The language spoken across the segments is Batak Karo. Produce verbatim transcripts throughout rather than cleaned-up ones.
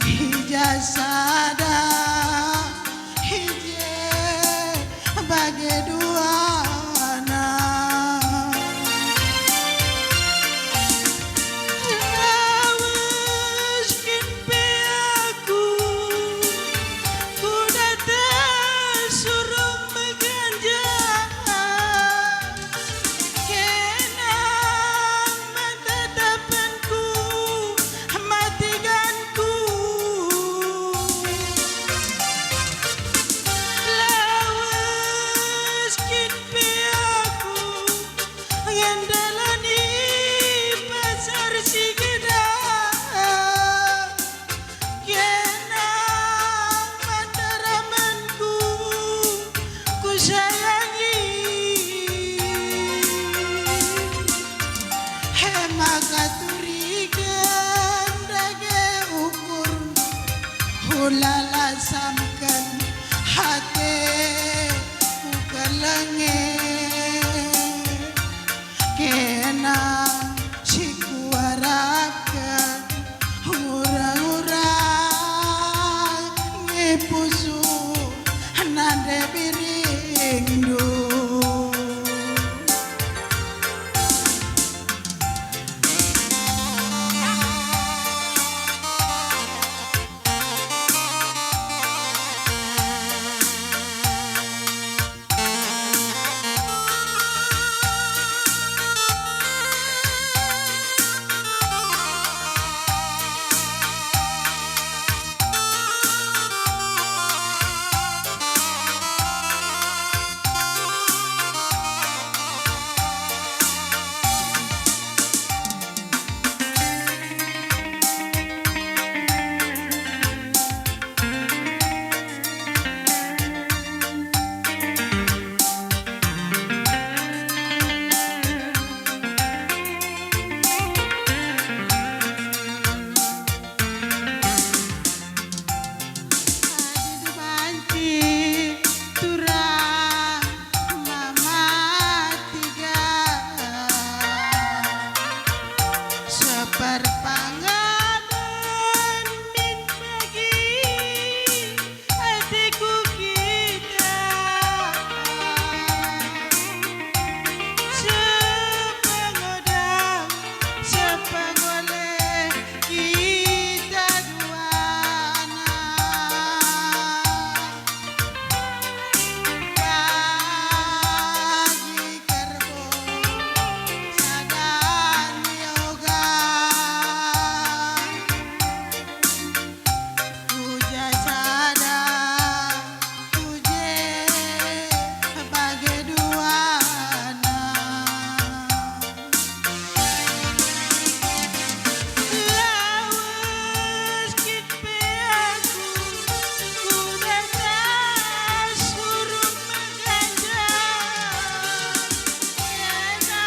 I ja sada, i je bage duana. Lawes kin pe aku, ku data surung meganjang. Kena man tatapenku, mate ganku. Lawes kin pe aku ngendalani pasar si gedang. Kena man tatapenku, kusayangi. E maka turiken dage ukur, ulala samken ate kukelengi. Kena si kuarapken, ngurang-urangi pusuh nande biringndu. Adi banci turang mama tiga, seperpanganen min pagi ateku kita. Sepengodang, sepengole kita duana. Bagi kerbau sada nioga. Ku ja sada, ku je bage duana. Lawes kin pe aku, ku data surung meganjang. Kena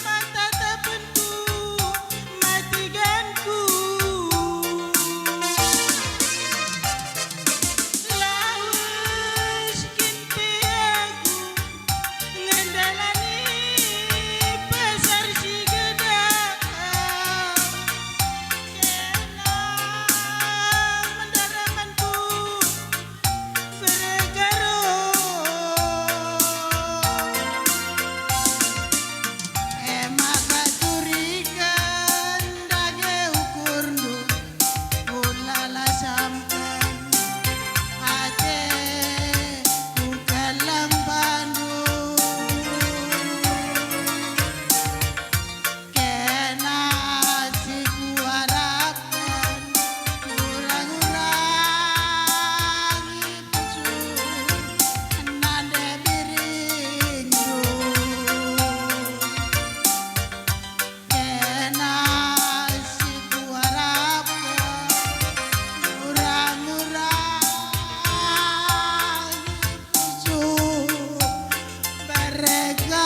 man tatapenku, mate ganku. Lawes kin pe aku ngendalani pasar si gedang. Kena man tatapenku, E maka turiken dage ukurndu, ulala samken ate ku keleng bandu. Kena si kuarapken, ngurang-urangi pusuh nande biringndu. Kena si kuarapken, ngurang-urangi pusuh. Berega